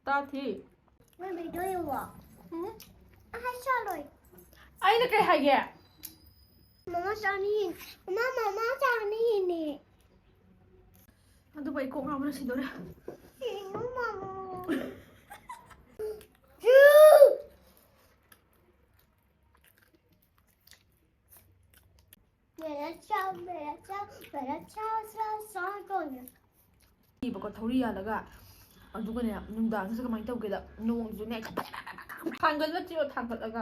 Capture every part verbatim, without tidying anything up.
ꯇꯥꯊꯤ꯫ ꯃꯣꯏ ꯚꯤꯗꯤꯑꯣ ꯌꯦꯡꯉꯣ꯫ ꯎꯝ꯫ ꯑꯍꯥꯏ ꯆꯥꯔꯣꯏ꯫ ꯑꯩꯅ ꯀꯩ ꯍꯥꯏꯒꯦ? ꯃꯃꯥ ꯆꯥꯅꯤꯡꯉꯤ꯫ ꯃꯃꯥ, ꯃꯃꯥ ꯆꯥꯅꯤꯡꯉꯤꯅꯦ꯫ ꯑꯗꯨꯕꯨ ꯑꯩ ꯀꯣꯛ ꯉꯥꯎꯕꯅ ꯁꯤꯗꯣꯔꯦ꯫ ꯁꯤꯅꯨ ꯃꯃꯥ꯫ ꯃꯦꯔꯥ ꯆꯥꯎ, ꯃꯦꯔꯥ ꯆꯥꯎ, ꯃꯦꯔꯥ ꯆꯥꯎ, ꯆꯥꯎ, ꯆꯥꯎ ꯀꯧꯅ꯫ ꯏꯕꯀꯣ ꯊꯧꯔꯤ ꯌꯥꯜꯂꯒ꯫ ꯑꯗꯨꯒꯅꯦ, ꯅꯨꯡꯗꯥꯡꯁꯤꯗ ꯀꯃꯥꯏꯅ ꯇꯧꯒꯦꯗ, ꯅꯣꯡꯁꯤꯅꯦ ꯊꯥꯡꯒꯠꯂ ꯆꯤꯔꯣ, ꯊꯥꯡꯒꯠꯂꯒ꯫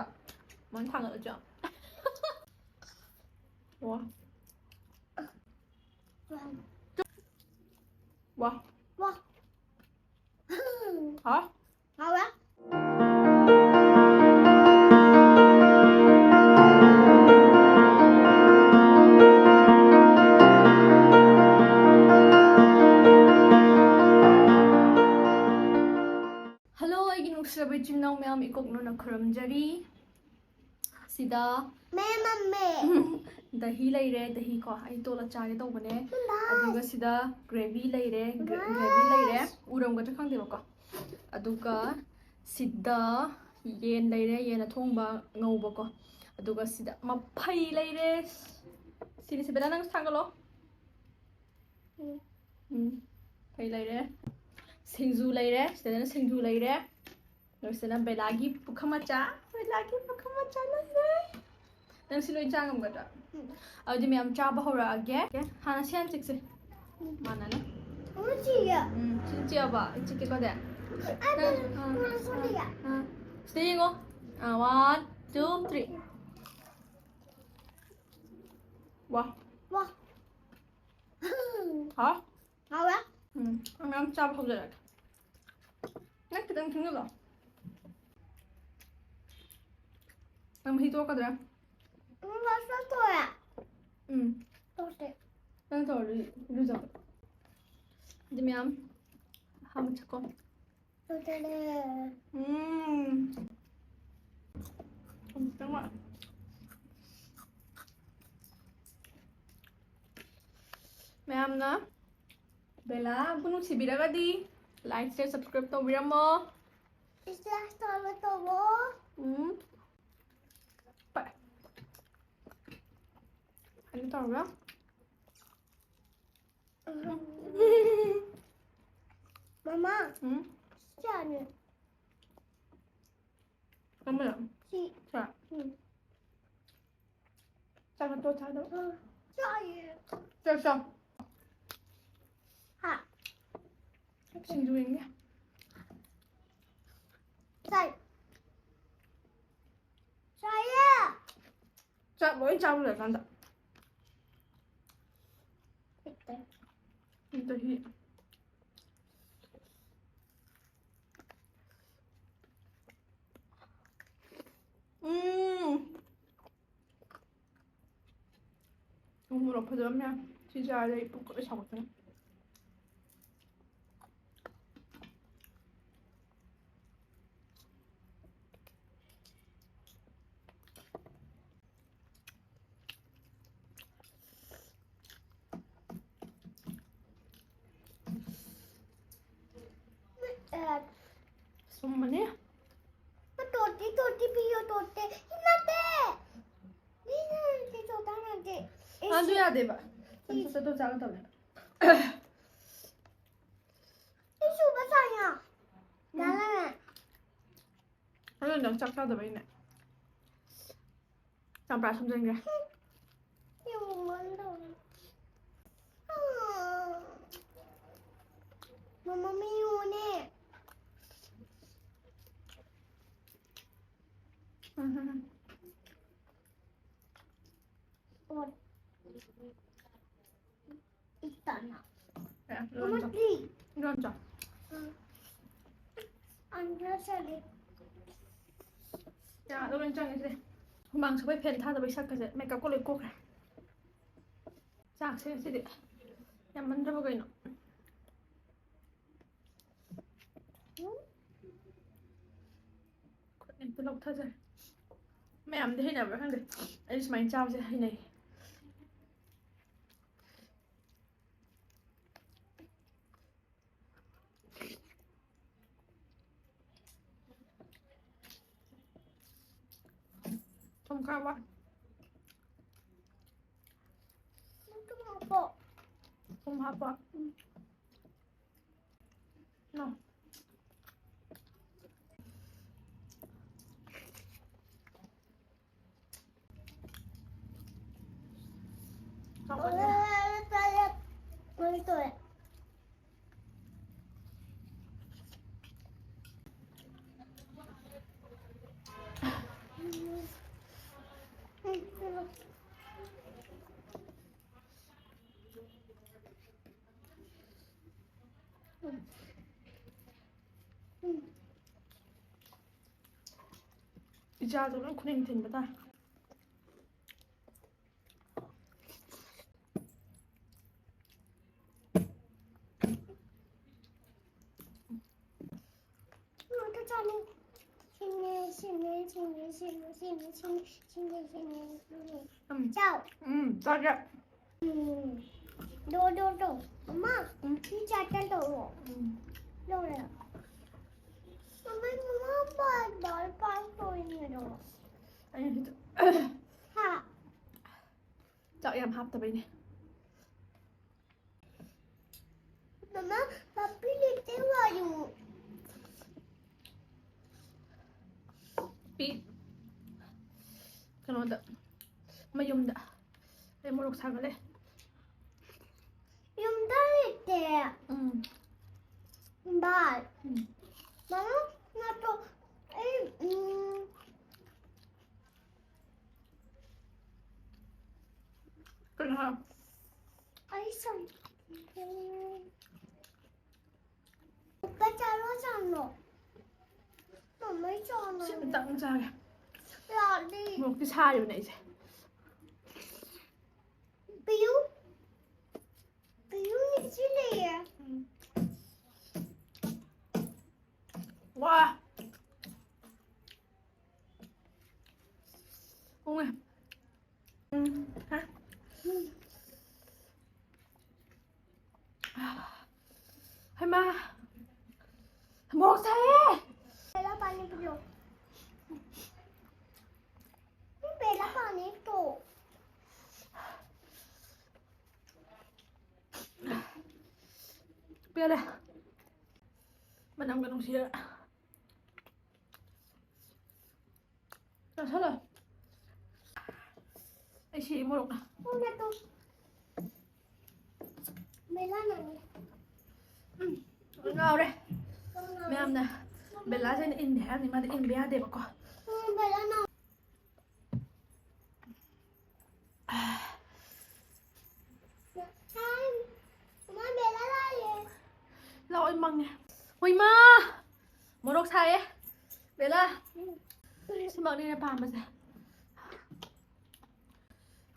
ꯃꯣꯏ ꯊꯥꯡꯒꯠꯂ ꯆꯤꯔꯣ꯫ ꯋꯥ꯫ ꯋꯥ꯫ ꯋꯥ꯫ ꯍꯥ? ꯍꯥꯎꯋꯦ꯫ ꯍꯜꯂꯣ, ꯑꯩꯒꯤ ꯅꯨꯡꯁꯤꯔꯕ ꯏꯆꯤꯟ ꯏꯅꯥꯎ ꯃꯌꯥꯝ, ꯏꯀꯣꯛꯅꯣꯅ ꯈꯨꯔꯨꯝꯖꯔꯤ꯫ ꯁꯤꯗ ꯃꯦ ꯃꯝꯃꯦ꯫ ꯗꯍꯤ ꯂꯩꯔꯦ, ꯗꯍꯤ ꯀꯣ, ꯑꯩ ꯇꯣꯠꯂ ꯆꯥꯒꯦ ꯇꯧꯕꯅꯦ꯫ ꯃꯃꯥ꯫ ꯑꯗꯨꯒ ꯁꯤꯗ ꯒ꯭ꯔꯦꯚꯤ ꯂꯩꯔꯦ, ꯒ꯭ꯔꯦ- ꯃꯃꯥ꯫ ꯒ꯭ꯔꯦꯚꯤ ꯂꯩꯔꯦ, ꯎꯔꯝꯒꯗ꯭ꯔꯥ ꯈꯪꯗꯦꯕꯀꯣ꯫ ꯑꯗꯨꯒ ꯁꯤꯗ ꯌꯦꯟ ꯂꯩꯔꯦ, ꯌꯦꯟ ꯑꯊꯣꯡꯕ ꯉꯧꯕꯀꯣ꯫ ꯑꯗꯨꯒ ꯁꯤꯗ ꯃꯐꯩ ꯂꯩꯔꯦ꯫ ꯁꯤꯅꯤ ꯁꯤ, ꯕꯦꯂꯥ, ꯅꯪ ꯊꯥꯡꯒꯠꯂꯣ꯫ ꯎꯝ꯫ ꯎꯝ, ꯃꯐꯩ ꯂꯩꯔꯦ꯫ ꯁꯤꯡꯖꯨ ꯂꯩꯔꯦ, ꯁꯤꯗꯅ ꯁꯤꯡꯖꯨ ꯂꯩꯔꯦ꯫ ꯑꯗꯨꯒ ꯁꯤꯗꯅ ꯕꯦꯂꯥꯒꯤ ꯄꯨꯈꯝ ꯃꯆꯥ, ꯕꯦꯂꯥꯒꯤ ꯄꯨꯈꯝ ꯃꯆꯥ ꯂꯩꯔꯦ꯫ ꯅꯪ ꯁꯤ ꯂꯣꯏ ꯆꯥ ꯉꯝꯒꯗ꯭ꯔꯥ? ꯎꯝ꯫ ꯑꯗꯨꯗꯤ ꯃꯌꯥꯝ ꯆꯥꯕ ꯍꯧꯔꯛꯑꯒꯦ꯫ ꯍꯥꯟꯅ ꯁꯤ ꯍꯥꯟꯅ ꯆꯤꯛꯁꯦ꯫ ꯃꯥꯟꯅꯅ꯫ ꯑꯃ ꯆꯤꯛꯑꯦ꯫ ꯎꯝ, ꯁꯤ ꯆꯤꯛꯑꯕ? ꯑꯩ ꯆꯤꯛꯀꯦꯀꯣ ꯑꯗꯨꯗꯤ꯫ ꯑꯗꯨ ꯑꯥ, ꯀꯣꯟꯅ ꯁꯣꯝꯗ ꯌꯥ꯫ ꯑꯥ꯫ ꯁꯤꯗ ꯌꯦꯡꯉꯣ꯫ ꯑꯥ, one, two, three꯫ ꯋꯥ꯫ ꯋꯥ꯫ ꯍꯥꯎ? ꯍꯥꯎꯋꯦ꯫ ꯎꯝ, ꯑꯉꯥꯡ ꯆꯥꯕ ꯍꯧꯖꯔꯒꯦ꯫ ꯅꯪ ꯈꯤꯇꯪ ꯊꯤꯡꯖꯤꯜꯂꯣ꯫ ꯅꯪ ꯃꯍꯤ ꯇꯣꯛꯀꯗ꯭ꯔꯥ? ꯎꯝ, ꯃꯁꯥ ꯇꯣꯛꯑꯦ꯫ ꯎꯝ꯫ ꯇꯣꯛꯇꯦ꯫ ꯅꯪ ꯇꯧꯔꯗꯤ ꯏꯔꯨꯖꯕ꯫ ꯑꯗꯨ ꯃꯌꯥꯝ ꯑꯍꯥꯟꯕ ꯆꯠꯀꯣ꯫ ꯇꯣꯛꯇꯦ꯫ ꯎꯝ꯫ ꯑꯃꯨꯛꯇꯪ ꯋꯥ-, ꯃꯌꯥꯝꯅ ꯕꯦꯂꯥꯕꯨ ꯅꯨꯡꯁꯤꯕꯤꯔꯒꯗꯤ Like, share, subscribe ꯇꯧꯕꯤꯔꯝꯃꯣ. Subscribe ꯇꯧꯔꯣ, ꯇꯧꯔꯣ. ꯎꯝ. ꯄꯥꯏ. ꯑꯅꯤ ꯇꯧꯔꯒ. ꯃꯃꯥ, ꯎꯝ. ꯆꯥꯅꯤ. ꯀꯔꯝꯕꯅꯣ? ꯁꯤ. ꯁꯥ. ꯎꯝ. ꯆꯥꯛ ꯅꯠꯇ꯭ꯔꯣ ꯆꯥꯗꯕ? ꯆꯥꯏꯌꯦ. ꯆꯥꯛ ꯆꯥꯎ. ꯍꯥ. ꯁꯤꯡꯖꯨ ꯌꯦꯡꯒꯦ. ꯆꯥꯏ. ꯆꯥꯏꯌꯦ. ꯆꯥꯛ ꯂꯣꯏ ꯆꯥꯕ ꯂꯣꯏꯔꯀꯥꯟꯗ. ꯍꯦꯛꯇ. ꯑꯗꯒꯤ ꯎꯝ. ꯎ ꯃꯣꯔꯣꯛ ꯐꯖꯕ ꯃꯌꯥꯝ ꯁꯤ ꯆꯥꯔꯗꯤ ꯑꯩ ꯄꯨꯛ ꯂꯣꯏ ꯁꯥꯎꯒꯠꯀꯅꯤ꯫ ꯑ, ꯁꯨꯝꯕꯅꯦ꯫ ꯇꯣꯇꯤ, ꯇꯣꯇꯤ ꯄꯤꯌꯣ, ꯇꯣꯇꯤ꯫ ꯅꯠꯇꯦ꯫ ꯃꯤꯅ ꯇꯣꯇꯤ ꯆꯥꯅꯗꯦ꯫ ꯑꯗꯨ ꯌꯥꯗꯦꯕ꯫ ꯆꯠꯊꯣꯛ ꯆꯠꯊꯣꯛ ꯆꯥꯒꯗꯕꯅꯦ꯫ ꯑꯩ ꯁꯨꯕ ꯆꯥꯏꯅ꯫ ꯌꯥꯔꯦ꯫ ꯑꯗꯨ ꯅꯪ ꯆꯥꯛ ꯆꯥꯗꯕꯩꯅꯦ꯫ ꯆꯝꯄ꯭ꯔꯥ ꯁꯨꯝꯖꯟꯒꯦ꯫ ꯃꯃꯥ ꯃꯤꯌꯨꯅꯦ꯫ ꯎꯝ꯫ ꯏꯇꯥꯅ꯫ ꯑꯦ, ꯂꯣꯟ ꯆꯥꯎ꯫ ꯃꯃꯥ ꯇ꯭ꯔꯤ꯫ ꯂꯣꯟ ꯆꯥꯎ꯫ ꯎꯝ꯫ ꯑꯟꯗ꯭ꯔ ꯆꯠꯂꯤ꯫ ꯌꯥꯗ ꯂꯣꯏ ꯆꯪꯉꯦ ꯁꯤꯗꯤ꯫ ꯍꯨꯃꯥꯡ ꯁꯧꯕꯩ ꯐꯦꯟ ꯊꯥꯗꯕꯩ ꯁꯛꯀꯁꯦ ꯃꯦꯀꯞꯀ ꯂꯣꯏ ꯀꯣꯛꯈ꯭ꯔꯦ꯫ ꯆꯥꯛꯁꯦ ꯉꯁꯤꯗꯤ ꯌꯥꯝꯃꯟꯗ꯭ꯔꯕ ꯀꯩꯅꯣ? ꯈꯨꯠꯅ ꯍꯦꯛꯇ ꯂꯧꯊꯖꯔꯦ꯫ ꯃꯌꯥꯝꯗꯤ ꯍꯩꯅꯕ꯭ꯔꯥ ꯈꯪꯗꯦ, ꯑꯩ ꯁꯨꯃꯥꯏꯅ ꯆꯥꯕꯁꯦ ꯍꯩꯅꯩ꯫ ꯄꯨꯡꯈꯥꯏ ꯋꯥꯠ-, ꯃꯇꯨꯝ ꯍꯥꯞꯄꯣ꯫ ꯃꯇꯨꯝ ꯍꯥꯞꯄꯣ꯫ ꯎꯝ꯫ ꯅꯣ꯫ ꯆꯥꯎꯈꯠꯂꯦ꯫ ꯃꯩ ꯇꯣꯛꯑꯦ꯫ ꯏꯆꯥꯗꯣ ꯂꯣꯏ ꯈꯨꯅꯤꯡ ꯊꯤꯟꯕ ꯇꯥꯔꯦ꯫ ꯑꯝꯇ ꯆꯥꯅꯤꯡ-, ꯁꯤꯡꯉꯦ, ꯁꯤꯡꯉꯦ, ꯁꯤꯡꯉꯦ, ꯁꯤꯡꯉꯦ, ꯁꯤꯡꯉꯦ, ꯁꯤꯡꯉꯦ, ꯁꯤꯡꯉꯦ, ꯁꯤꯡꯉꯦ, ꯁꯤꯡꯉꯦ꯫ ꯎꯝ꯫ ꯆꯥꯎ꯫ ꯎꯝ, ꯆꯥꯒꯦ꯫ ꯎꯝ꯫ ꯗꯣ, ꯗꯣ, ꯗꯣ꯫ ꯃꯃꯥ, ꯎꯝ꯫ ꯁꯤ ꯆꯥꯇ ꯇꯧꯔꯣ꯫ ꯎꯝ꯫ ꯂꯧꯔꯦ꯫ ꯃꯃꯥ, ꯃꯃꯥ, ꯕꯣꯜ, ꯕꯣꯜ ꯄꯥꯁ ꯇꯧꯔꯤꯅꯦ ꯑꯗꯣ꯫ ꯑꯩꯅ ꯁꯤꯗ ꯍꯥ? ꯆꯥꯛ ꯌꯥꯝ ꯍꯥꯞꯇꯕꯩꯅꯦ꯫ ꯃꯃꯥ, ꯄꯞꯄꯤ ꯂꯩꯇꯦ ꯋꯥꯌꯨ꯫ ꯄꯤ-, ꯀꯩꯅꯣꯗ, ꯃꯌꯨꯝꯗ꯫ ꯑꯩ ꯃꯣꯔꯣꯛ ꯁꯥꯒꯠꯂꯦ꯫ ꯌꯨꯝꯗ ꯂꯩꯇꯦ꯫ ꯎꯝ꯫ ꯕꯥꯏ꯫ ꯎꯝ꯫ ꯃꯃꯥ, ꯅꯠꯇꯣ, ꯑꯩ, ꯎꯝ, ꯀꯩꯅꯣ ꯍꯥꯏ-, ꯑꯩ ꯁꯝ-, ꯎꯝ, ꯀ ꯆꯥꯔꯣ ꯆꯥꯅꯣ? ꯃꯃꯥ ꯆꯥꯅꯣ꯫ ꯁꯤ ꯑꯝꯇꯪ ꯆꯥꯒꯦ꯫ ꯌꯥꯗꯦ꯫ ꯃꯣꯔꯣꯛꯇꯤ ꯁꯥꯔꯤꯕꯅꯦ ꯑꯩꯁꯦ꯫ ꯄꯤꯌꯨ꯫ ꯄꯤꯌꯨ, ꯁꯤ ꯂꯩꯌꯦ꯫ ꯎꯝ꯫ ꯋꯥ꯫ ꯎꯝ꯫ ꯎꯝ꯫ ꯍꯥ? ꯍꯩꯃꯥ! ꯃꯣꯔꯣꯛ ꯁꯥꯏꯌꯦ! ꯆꯠꯂꯣ, ꯄꯥꯅꯤ ꯄꯨꯔꯛꯑꯣ꯫ ꯄꯦꯜꯂꯦ꯫ ꯃꯅꯝꯒ ꯅꯨꯡꯁꯤꯔ꯫ ꯆꯥꯁꯜꯂꯣ꯫ ꯑꯩ ꯁꯤ ꯃꯣꯔꯣꯛ꯫ ꯎꯝ, ꯉꯥꯎꯔꯦ꯫ ꯃꯌꯥꯝꯅ ꯕꯦꯂꯥꯁꯦ ꯑꯩꯅ ꯏꯟꯗꯦ ꯍꯥꯏꯔꯝꯅꯤ, ꯃꯥꯗꯤ ꯏꯟꯕ ꯌꯥꯗꯦꯕꯀꯣ꯫ ꯂꯥꯛꯑꯣ, ꯏꯃꯪꯅꯦ꯫ ꯍꯣꯏ, ꯏꯃꯥ! ꯃꯣꯔꯣꯛ ꯁꯥꯏꯌꯦ꯫ ꯕꯦꯂꯥ! ꯁꯤꯃꯛꯅꯤꯅꯦ ꯄꯥꯝꯕꯁꯦ꯫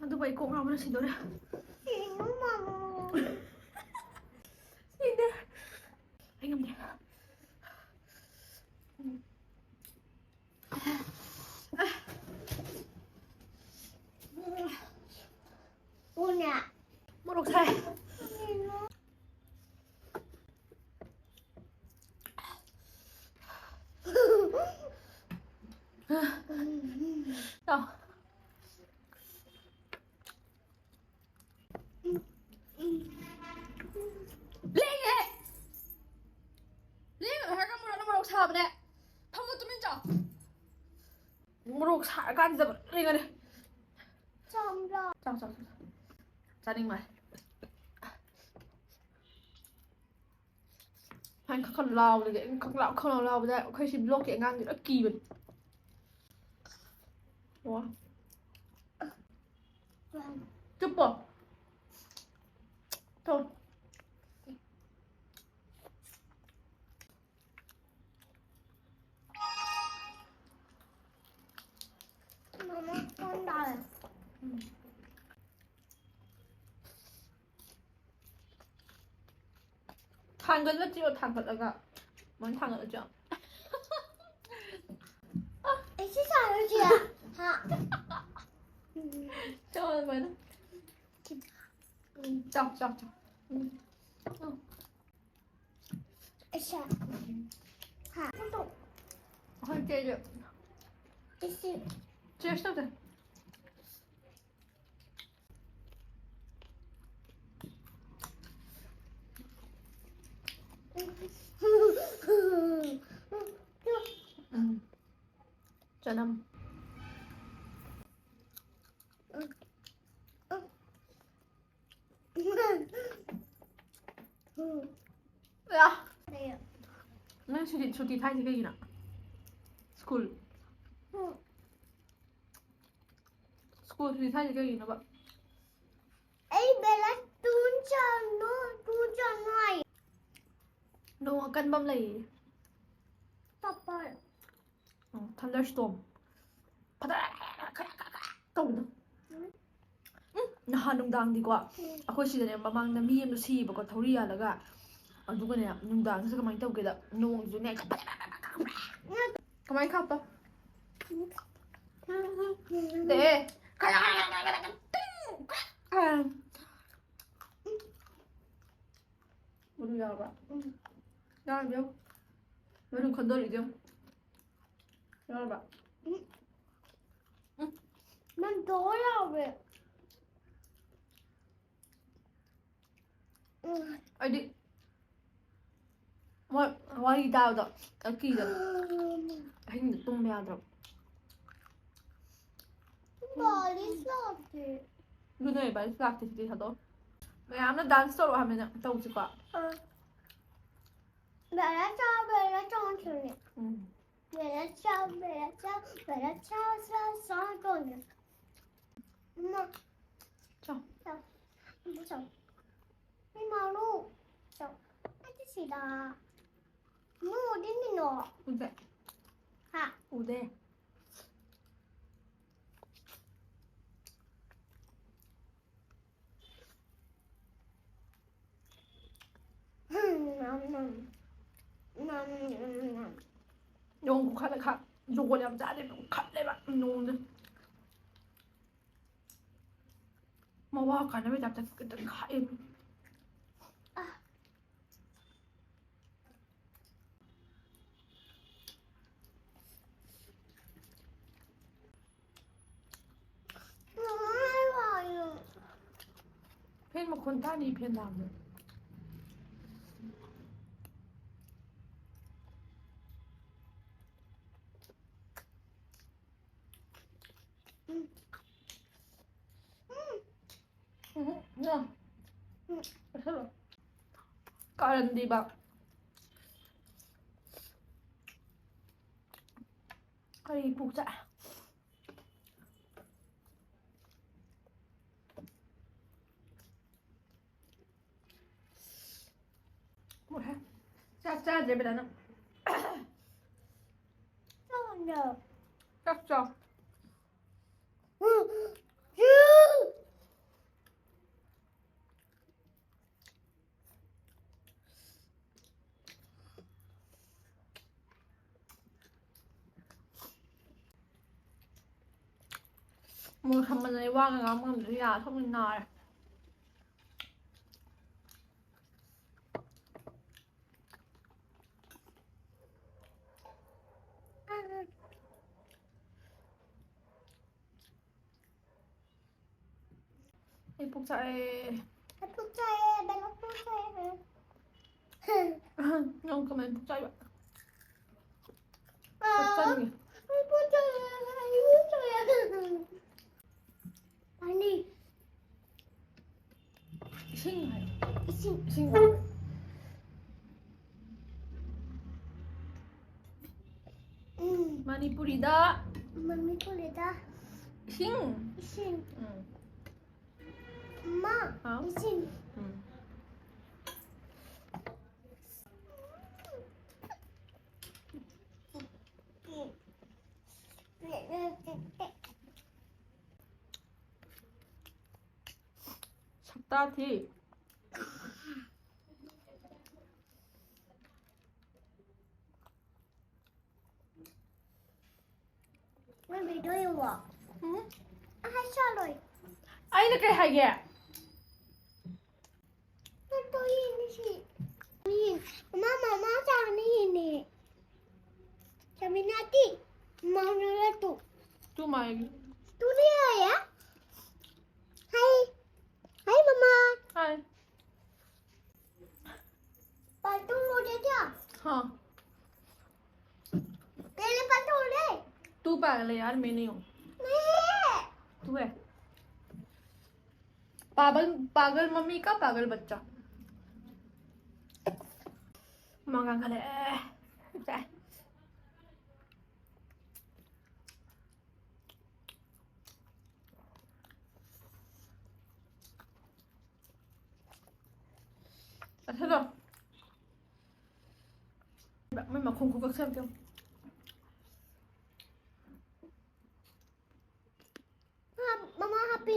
ꯑꯗꯨꯕꯨ ꯑꯩ ꯀꯣꯛ ꯉꯥꯎꯕꯅ ꯁꯤꯗꯣꯔꯦ꯫ ꯁꯤꯗꯦ꯫ ꯑꯩ ꯉꯝꯗꯦ꯫ ꯎꯅ꯫ ꯃꯣꯔꯣꯛ ꯁꯥꯏ꯫ ꯆꯥꯎ꯫ ꯂꯦꯡꯉꯦ! ꯂꯦꯡꯒꯅꯨ ꯍꯥꯏꯔꯒ ꯃꯣꯔꯣꯛꯅ ꯃꯣꯔꯣꯛ ꯁꯥꯕꯅꯦ꯫ ꯐꯝꯃꯨ, ꯇꯨꯃꯤꯟ ꯆꯥꯎ꯫ ꯃꯣꯔꯣꯛ ꯁꯥꯔꯀꯥꯟꯁꯤꯗ ꯂꯦꯡꯒꯅꯤ꯫ ꯆꯥꯎ, ꯆꯥꯎ, ꯆꯥꯎ, ꯆꯥꯎ꯫ ꯆꯥꯅꯤꯡꯕ꯫ ꯁꯨꯃꯥꯏꯅ ꯈꯛ ꯈꯛ ꯂꯥꯎꯕꯗꯗꯤ, ꯑꯩꯅ ꯈꯛ ꯂꯥꯎ, ꯈꯛ ꯂꯥꯎ ꯂꯥꯎꯕꯗ ꯑꯩꯈꯣꯏ ꯁꯤ block ꯀꯤ ꯑꯉꯥꯡꯗꯤ ꯂꯣꯏ ꯀꯤꯕꯅꯤ꯫ ꯑꯣ꯫ ꯆꯨꯞꯄꯣ꯫ ꯊꯣ꯫ ꯃꯃꯥ, ꯐꯣꯟ ꯇꯥꯔꯦ꯫ ꯎꯝ꯫ ꯊꯥꯡꯒꯠꯂ ꯆꯤꯛꯑꯣ, ꯊꯥꯡꯒꯠꯂꯒ꯫ ꯃꯣꯏ ꯊꯥꯡꯒꯠꯂ ꯆꯤꯛꯑꯣ꯫ ꯑꯩꯁꯨ ꯁꯥꯟꯅꯁꯤꯔꯥ? ꯍꯥ? ꯆꯥꯎ, ꯑꯗꯨꯃꯥꯏꯅ꯫ ꯎꯝ, ꯆꯥꯎ, ꯆꯥꯎ, ꯆꯥꯎ꯫ ꯎꯝ꯫ ꯆꯥꯎ꯫ ꯑꯩꯁꯦ꯫ ꯍꯥ? ꯍꯣꯏ, ꯆꯦꯁꯨ꯫ ꯑꯩꯁꯦ꯫ Cheers ꯇꯧꯁꯦ꯫ ꯆꯅꯝ꯫ ꯑꯌꯥ! ꯅꯪ ꯁꯨꯇꯤ, ꯁꯨꯇꯤ ꯊꯥꯏꯁꯦ ꯀꯩꯒꯤꯅꯣ? ꯁ꯭ꯀꯨꯜ꯫ ꯁ꯭ꯀꯨꯜ ꯁꯨꯇꯤ ꯊꯥꯏꯁꯦ ꯀꯩꯒꯤꯅꯣꯕ? ꯑꯩ ꯕꯦꯂꯦꯟꯁ ꯇꯨ ꯆꯪꯉꯣ, ꯇꯨ ꯆꯪꯉꯣ ꯍꯥꯏ꯫ ꯅꯣꯡ ꯑꯀꯟꯕ ꯑꯃ ꯂꯩꯌꯦ꯫ ꯇꯞꯄꯔ꯫ ꯎꯝ, thunderstorm꯫ ꯐꯗꯔ ꯇꯧꯕꯗꯣ꯫ ꯎꯝ, ꯅꯍꯥꯟ ꯅꯨꯡꯗꯥꯡꯗꯤꯀꯣ, ꯑꯩꯈꯣꯏ ꯁꯤꯗꯅꯦ ꯃꯃꯥꯡꯗ ꯃꯤ ꯑꯃ ꯁꯤꯌꯦꯕꯀꯣ, ꯊꯧꯔꯤ ꯌꯥꯜꯂꯒ꯫ ꯑꯗꯨꯒꯅꯦ, ꯅꯨꯡꯗꯥꯡꯁꯤꯗ ꯀꯃꯥꯏꯅ ꯇꯧꯒꯦꯗ, ꯅꯣꯡꯁꯨꯅꯦ꯫ ꯀꯃꯥꯏꯅ ꯈꯥꯞꯄ? ꯗꯦ꯫ ꯃꯔꯨ ꯌꯥꯎꯔꯕ? ꯎꯝ꯫ ꯌꯥꯎꯔꯕ ꯌꯦꯡꯉꯨ꯫ ꯃꯔꯨ ꯈꯟꯗꯣꯔꯛꯏꯗꯣ ꯌꯦꯡꯉꯨ꯫ ꯌꯥꯎꯔꯕ? ꯎꯝ꯫ ꯎꯝ꯫ ꯅꯪ ꯗꯣ ꯌꯥꯎꯔꯦ꯫ ꯎꯝ꯫ ꯑꯩꯗꯤ ꯃꯣꯏ ꯋꯥꯔꯤ ꯇꯥꯕꯗꯣ ꯑꯩ ꯀꯤꯗꯅ ꯑꯍꯤꯡꯗ ꯇꯨꯝꯕ ꯌꯥꯗ꯭ꯔꯕ꯫ ꯕꯥꯔꯤꯁ ꯂꯥꯛꯇꯦ꯫ ꯑꯗꯨꯅꯦ ꯕꯥꯔꯤꯁ ꯂꯥꯛꯇꯦ, ꯁꯨꯇꯤ ꯊꯥꯗꯣꯛꯑꯣ꯫ ꯃꯌꯥꯝꯅ dance ꯇꯧꯔꯛꯑꯣ ꯍꯥꯏꯕꯅꯤꯅ ꯇꯧꯁꯤꯀꯣ꯫ ꯑꯥ꯫ ꯕꯦꯔꯥ ꯆꯥꯎ, ꯕꯦꯔꯥ ꯆꯥꯎ ꯊꯣꯛꯂꯛꯑꯦ꯫ ꯎꯝ꯫ ꯕꯦꯔꯥ ꯆꯥꯎ, ꯕꯦꯔꯥ ꯆꯥꯎ, ꯕꯦꯔꯥ ꯆꯥꯎ, ꯆꯥꯎ, ꯆꯥꯎ ꯇꯧꯔꯦ꯫ ꯏꯃꯥ꯫ ꯆꯥꯎ꯫ ꯆꯥꯎ꯫ ꯏꯃꯥ ꯆꯥꯎ꯫ ꯏꯃꯥ ꯂꯨ꯫ ꯆꯥꯎ꯫ ꯑꯩꯗꯤ ꯁꯤꯗ꯫ ꯏꯃꯥ ꯎꯗꯤ ꯃꯤꯅꯣ꯫ ꯎꯗꯦ꯫ ꯍꯥ? ꯎꯗꯦ꯫ ꯅꯣꯡ ꯈꯨꯈꯠꯂꯛ ꯈꯥ ꯖꯣꯒꯣꯠ ꯌꯥꯝ ꯆꯥꯗꯦ, ꯈꯜꯂꯦꯕ ꯅꯣꯡꯁꯦ꯫ ꯃꯋꯥ ꯀꯥꯟꯅꯕꯩ ꯇꯥꯏꯞꯇ ꯈꯤꯇꯪ ꯈꯥꯛꯑꯦ꯫ ꯐꯦꯟ ꯃꯈꯣꯟ ꯇꯥꯅꯤ, ꯐꯦꯟ ꯂꯥꯡꯕ꯫ ꯎꯝ, ꯅꯣ꯫ ꯎꯝ, ꯆꯥꯁꯜꯂꯣ꯫ ꯀꯥꯔꯟꯗꯤꯕ꯫ ꯀꯔꯤ ꯄꯨꯛ ꯆꯥꯛꯑꯦ? ꯃꯨꯠꯈ꯭ꯔꯦ꯫ ꯆꯥꯛ ꯆꯥꯗ꯭ꯔꯦ ꯕꯦꯂꯥꯅ꯫ ꯆꯥꯛ ꯆꯥꯎ꯫ ꯃꯣꯔꯣꯛ ꯁꯥꯃꯟꯗꯅ ꯑꯩ ꯋꯥꯒ ꯉꯥꯡꯕ ꯉꯝꯗ꯭ꯔꯦ, ꯌꯥ ꯁꯣꯝꯗ ꯅꯥꯔꯦ꯫ ꯑꯩ ꯄꯨꯛ ꯆꯥꯛꯑꯦ꯫ ꯑꯩ ꯄꯨꯛ ꯆꯥꯛꯑꯦ, ꯕꯦꯂꯥ ꯄꯨꯛ ꯆꯥꯛꯑꯦ꯫ ꯅꯪ ꯀꯃꯥꯏꯅ ꯄꯨꯛ ꯆꯥꯛꯏꯕ? ꯑꯥ, ꯆꯥꯛ ꯆꯥꯅꯤꯡꯉꯦ꯫ ꯑꯩ ꯄꯨꯛ ꯆꯥꯛꯑꯦ, ꯑꯩ ꯄꯨꯛ ꯆꯥꯛꯑꯦ꯫ ꯄꯥꯅꯤ꯫ ꯏꯁꯤꯡ ꯍꯥꯏ꯫ ꯏꯁꯤꯡ꯫ ꯏꯁꯤꯡ ꯍꯥꯏ꯫ ꯎꯝ꯫ ꯃꯅꯤꯄꯨꯔꯤꯗ꯫ ꯃꯅꯤꯄꯨꯔꯤꯗ꯫ ꯏꯁꯤꯡ꯫ ꯏꯁꯤꯡ꯫ ꯎꯝ꯫ ꯃꯥ꯫ ꯍꯥꯎ꯫ ꯏꯁꯤꯡ꯫ ꯎꯝ꯫ ꯁꯛꯇꯥ ꯊꯤ꯫ ꯅꯪ video ꯌꯦꯡꯉꯣ꯫ ꯎꯝ? ꯑꯩ ꯍꯥꯏꯁꯜꯂꯣꯏ꯫ ꯑꯩꯅ ꯀꯩ ꯍꯥꯏꯒꯦ? ꯅꯠꯇꯣ ꯌꯦꯡꯉꯤꯁꯤ꯫ ꯃꯥ ꯃꯃꯥ ꯆꯥꯅ ꯌꯦꯡꯉꯦ꯫ ꯁꯃꯤꯅꯥꯇꯤ, ꯃꯥꯅ ꯇꯨ꯫ To my. ꯇꯨꯅꯤ ꯍꯥꯏꯌꯦ꯫ ꯍꯥꯏ꯫ ꯍꯥꯏ ꯃꯃꯥ꯫ ꯍꯥꯏ꯫ ꯄꯥꯔꯠ ꯇꯨ ꯂꯣꯏꯔꯦ ꯀꯌꯥ? हाँ। तेरे पास थोड़े। तू पागल है यार, मैं नहीं हूँ। नहीं है। तू है। पागल, पागल मम्मी का पागल बच्चा। ꯃꯉꯥꯡ ꯈꯜꯂꯦ꯫ ꯆꯥꯏ꯫ ꯆꯠꯊꯗꯣ꯫ ꯃꯣꯏ ꯃꯈꯣꯡ ꯈꯨꯀꯛꯁꯦ ꯑꯝꯇ ꯌꯦꯡꯉꯨ꯫ ꯃꯃꯥ ꯍꯥꯞꯄꯤ꯫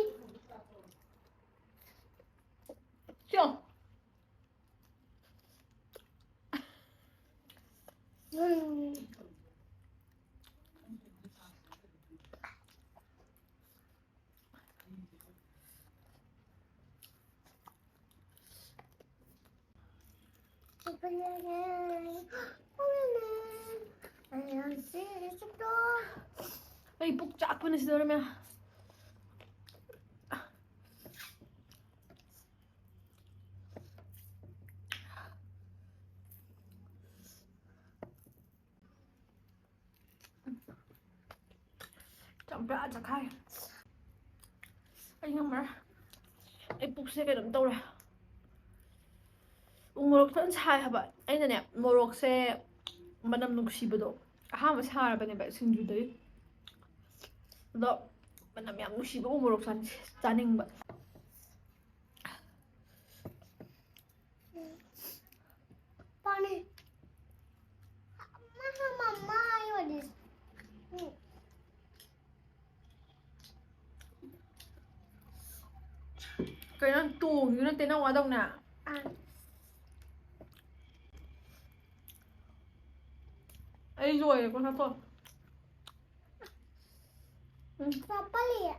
ꯆꯣ꯫ ꯎꯝ꯫ ꯑꯩ ꯄꯨꯛ ꯆꯥꯛꯄꯅ ꯁꯤꯗꯧꯔꯦ ꯃꯌꯥꯝ꯫ ꯆꯝꯄ꯭ꯔꯥ ꯆꯈꯥꯏ꯫ ꯑꯩ ꯉꯝꯃꯔꯣꯏ꯫ ꯑꯩ ꯄꯨꯛꯁꯦ ꯀꯩꯅꯣꯝ ꯇꯧꯔꯦ꯫ ꯎ ꯃꯣꯔꯣꯛ ꯐꯖꯅ ꯁꯥꯏ ꯍꯥꯏꯕ꯫ ꯑꯩꯅꯅꯦ, ꯃꯣꯔꯣꯛꯁꯦ ꯃꯅꯝ ꯅꯨꯡꯁꯤꯕꯗꯣ ꯑꯍꯥꯟꯕ ꯁꯥꯔꯕꯅꯦꯕ ꯁꯤꯡꯖꯨꯗꯒꯤ꯫ ꯑꯗꯣ ꯃꯅꯝ ꯌꯥꯝ ꯅꯨꯡꯁꯤꯕ ꯎ ꯃꯣꯔꯣꯛ ꯆꯥꯅꯤꯡ-, ꯆꯥꯅꯤꯡꯕ꯫ ꯄꯥꯅꯤ꯫ ꯃꯥ, ꯃꯃꯥ, ꯑꯩ ꯑꯣꯏꯗꯤ꯫ ꯎꯝ꯫ ꯀꯩꯅꯣ, ꯇꯣꯡꯉꯤꯗꯨ ꯅꯠꯇꯦ ꯅꯪ ꯋꯥꯗꯧꯅ? ꯑꯥ꯫ ꯑꯩ ꯂꯣꯏꯔꯦꯀꯣ, ꯆꯥꯊꯣꯛ꯫ ꯎꯝ꯫ ꯆꯥꯄꯜꯂꯤꯌꯦ꯫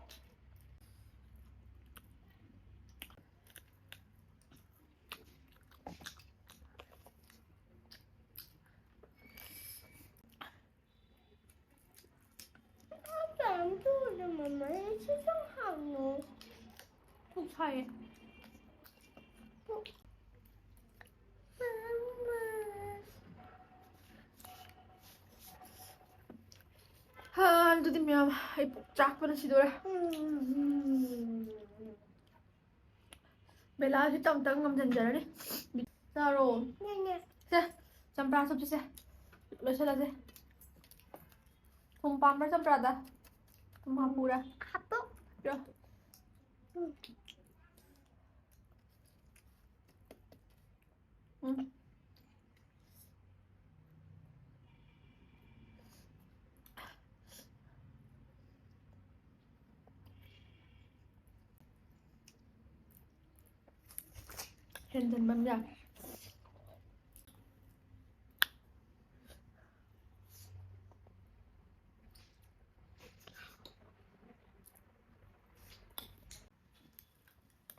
ꯀꯩꯝ ꯇꯧꯗꯦ ꯃꯃꯥ, ꯑꯩ ꯁꯤ ꯁꯨꯝ ꯍꯪꯉꯣ꯫ ꯄꯨꯛ ꯁꯥꯏꯌꯦ꯫ ꯄꯨꯛ-, ꯃꯃꯥ꯫ ꯍꯥ, ꯑꯗꯨꯗꯤ ꯃꯌꯥꯝ, ꯑꯩ ꯄꯨꯛ ꯆꯥꯛꯄꯅ ꯁꯤꯗꯣꯔꯦ꯫ ꯎꯝ꯫ ꯕꯦꯂꯥꯁꯤ ꯇꯝ ꯇꯝ ꯉꯝꯖꯟꯖꯔꯅꯤ꯫ ꯆꯥꯔꯣ꯫ ꯁꯦ, ꯆꯝꯄ꯭ꯔꯥ ꯆꯨꯞꯁꯤꯁꯦ꯫ ꯂꯣꯏꯁꯤꯜꯂꯁꯦ꯫ ꯊꯨꯝ ꯄꯥꯝꯕ꯭ꯔꯥ ꯆꯝꯄ꯭ꯔꯥꯗ? ꯊꯨꯝ ꯍꯥꯞꯄꯨꯔꯥ? ꯍꯥꯞꯄꯣ꯫ ꯄꯤꯔꯣ꯫ ꯎꯝ꯫ ꯍꯦꯟꯖꯟꯕ ꯑꯃ ꯌꯥꯎꯔꯦ꯫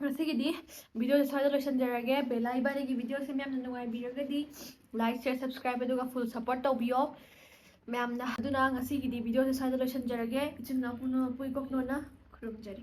ꯉꯁꯤꯒꯤꯗꯤ videoꯁꯦ ꯁ꯭ꯋꯥꯏꯗ ꯂꯣꯏꯁꯤꯟꯖꯔꯒꯦ꯫ ꯕꯦꯂꯥ ꯏꯕꯥꯅꯤꯒꯤ videoꯁꯦ ꯃꯌꯥꯝꯅ ꯅꯨꯡꯉꯥꯏꯕꯤꯔꯒꯗꯤ like, share, subscribe ꯑꯗꯨꯒ full support ꯇꯧꯕꯤꯌꯣ ꯃꯌꯥꯝꯅ꯫ ꯑꯗꯨꯅ ꯉꯁꯤꯒꯤꯗꯤ videoꯁꯦ ꯁ꯭ꯋꯥꯏꯗ ꯂꯣꯏꯁꯤꯟꯖꯔꯒꯦ꯫ ꯏꯆꯤꯟ ꯏꯅꯥꯎ ꯄꯨꯝꯅꯃꯛꯄꯨ ꯏꯀꯣꯛꯅꯣꯅ ꯈꯨꯔꯨꯝꯖꯔꯤ꯫